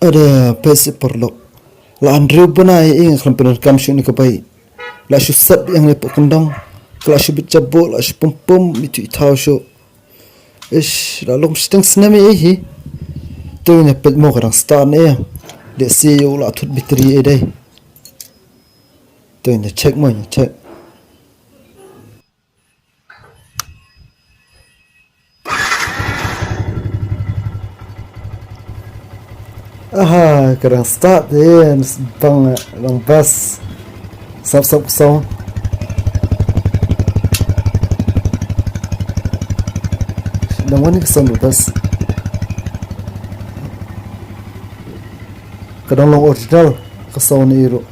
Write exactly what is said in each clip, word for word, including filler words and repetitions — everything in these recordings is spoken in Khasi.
Ada peit shi paralok. La hynriew bnai ïa i nga khlem pyndonkam shuh ïa kane ka bike. La shu sat ïa nga hapoh kyndong. Ka la shu bit jaboh, la shu pum pum, ïa tu i thaw shuh. Ish, la long shiteng snem ïa i hi. To ngin ïa peit mo ka dang start ne ïa. Lehse ïa u la thut battery ïa i dei. To ngin ïa check mo, ngin ïa check. Aha, ka dang start ïa, bang, bang bus. Sap sap ka sound. Dang wan ka sound bus. Ka dang long original ka sound ïa i ruh.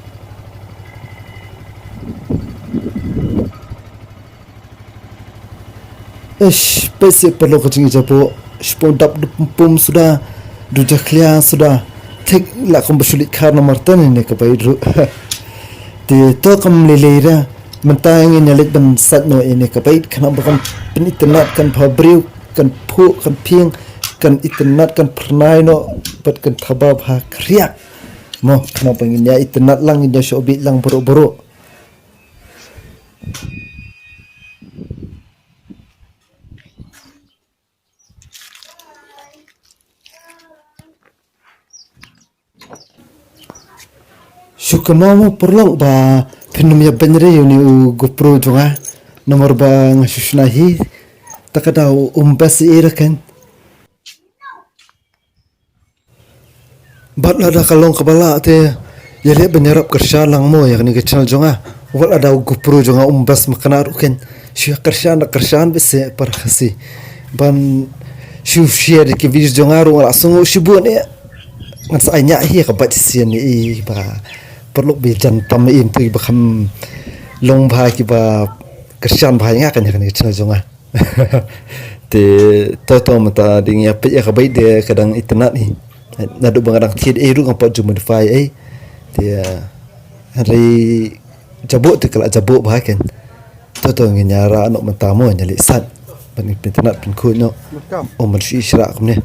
Ish, peit shi paralok ka jingïajaboh, shiphew dap du pum pum suda, du jakhlia suda, thik la kum ba shu leit khar namar tang ïa kane ka bike ruh. Te to kam lei lei ruh, mynta ngin ïa leit ban sait noh ïa kane ka bike, khnang ba kan pynitynnad, kan bha briew, kan phuh, kan phieng, kan itynnad, kan phyrnai noh, bad kan thaba bha khriak. Mo, khnang ba ngin ïa itynnad lang, ngin ïa shoh beit lang baroh baroh. Shu kynmaw mo paralok ba phin ym ïa beiñ re ïa une u GoPro jong nga. Namar ba nga shu shna hi. Ta ka daw um best ïa i ruh kan. Bad lada ka long kaba lah te ïa leh ban ïarap kyrshan lang mo ïa kane ka channel jong nga. Wat lada u GoPro jong nga um best makna ruh kan. Shu kyrshan da kyrshan beit shi para Khasi. Ban shu share ïa ki videos jong nga ruh nga la sngew shibun eh. Ngan sa ai ñiah hi ka bike shisien ïa i ba paralok ba jan tam ïa i, ym tip ba kham long bha kiba kyrshan bha ïa nga kan ïa kane ka channel jong nga. Te to to mynta dang ïa peit ïa ka bike de ka dang itynnad hi. Naduh ba nga dang thied ei ruh ngam pat ju modify ei. Te hynrei jaboh te ka la jaboh bha kan. To to ngin ïa rah noh mynta mo, ngin ïa leit sait. Ban pynitynnad pynkhuid noh. Ym ban shu ishrah kumne.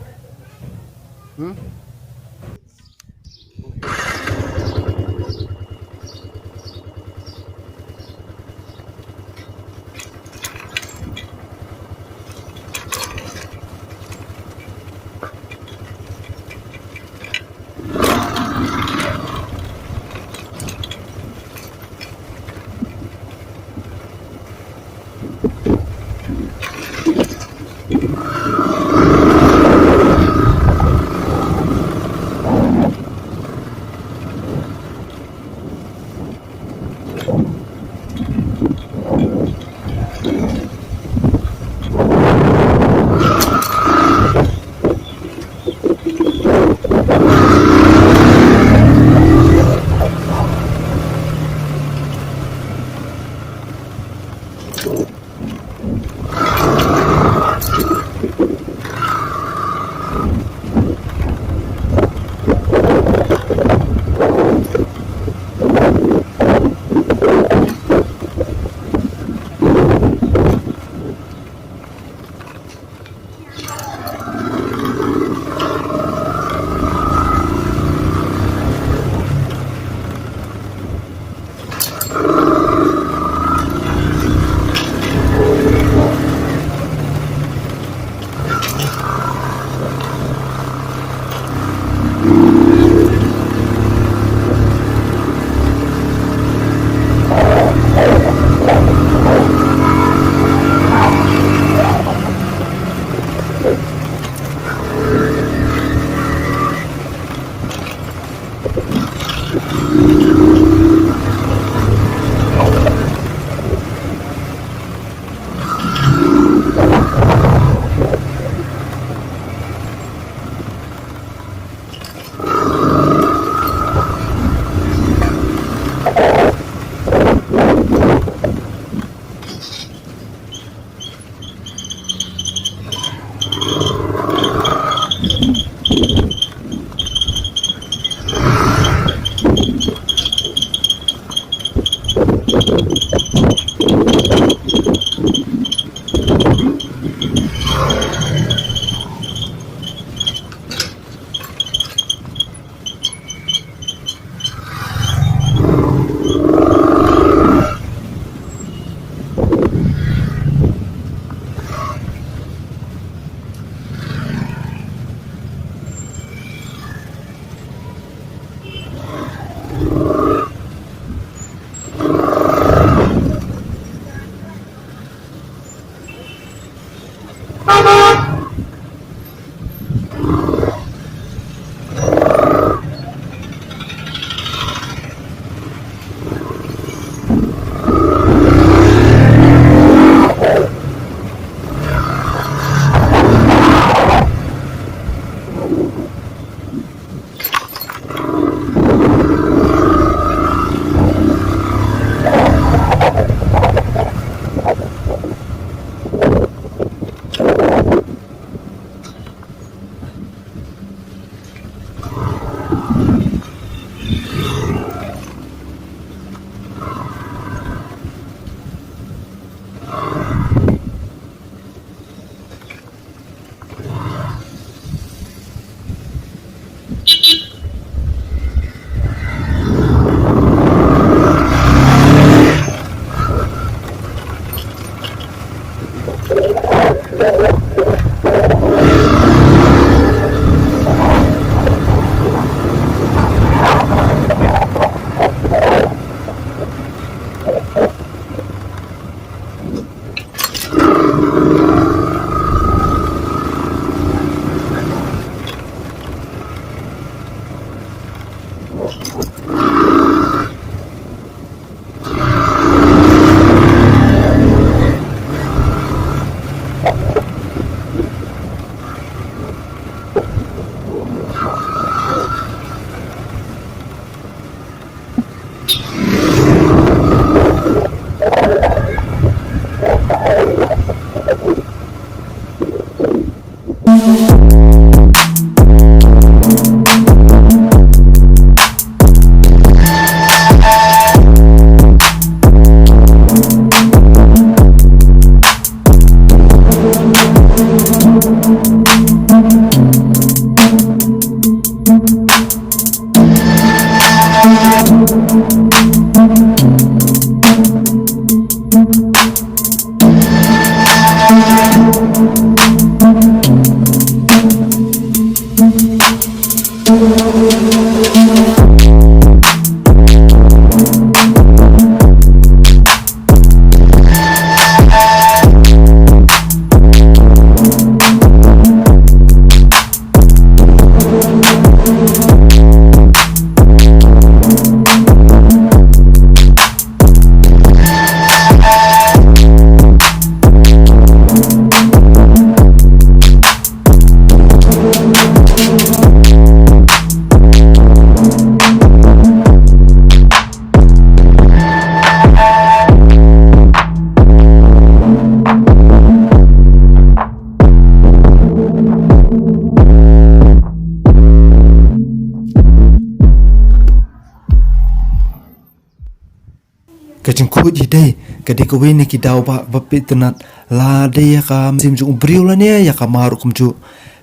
Ka jingkhuid hi dei ka dei kawei na ki daw ba, ba phi itynnad, la dei ïa ka mynsiem jong u briew lane ïa ka mar kumjuh.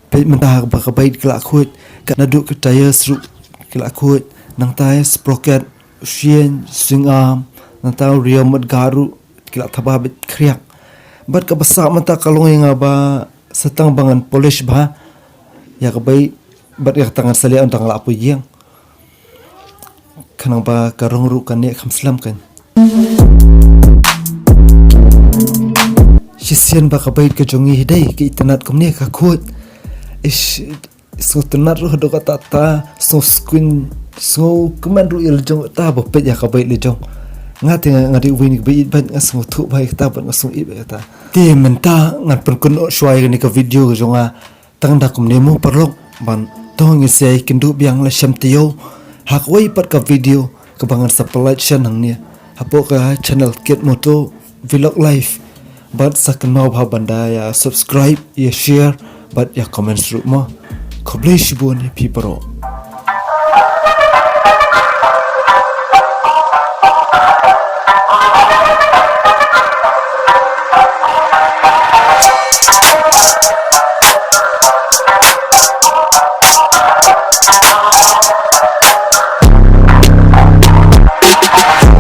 Peit mynta ba ka bike ka la khuid, ka naduh ka tyres ruh ki la khuid, nangta ïa sprocket, shieñ, swing arm, nangta u rear mudguard ruh ki la thaba beit khriak. Bad kaba sah mynta ka long ïa nga ba sa tang ba ngan polish bha ïa ka bike, bad ïa kata ngan sa leh ynda nga la poi ïing. Khnang ba ka rong ruh kan neh kham slem kan. Shisien ba ka bike ka jong ngi hi dei, ka itynnad kumne ka khuid. Ish, sngewtynnad ruh haduh katta katta, sngew skun, sngewkmen ruh ïa la jong katta ba peit ïa ka bike la jong. Nga te nga, nga dei uwei na kiba ïeit bad nga sngewthuh bha ïa kata bad nga sngew ïeit bha ïa kata. Te mynta ngan pynkut noh shuwa ïa kane ka video ka jong nga. Tang da kumne mo paralok, ban to ngin sa ïakynduh biang la shem taïew ha kawei pat ka video kaba ngan sa pynlait shen hangne hapoh ka channel Kit Moto Vlog Live. Bad sa kynmaw bha ban da ïa subscribe, ïa share bad ïa comment ruh mo. Khublei shibun ïa phi baroh.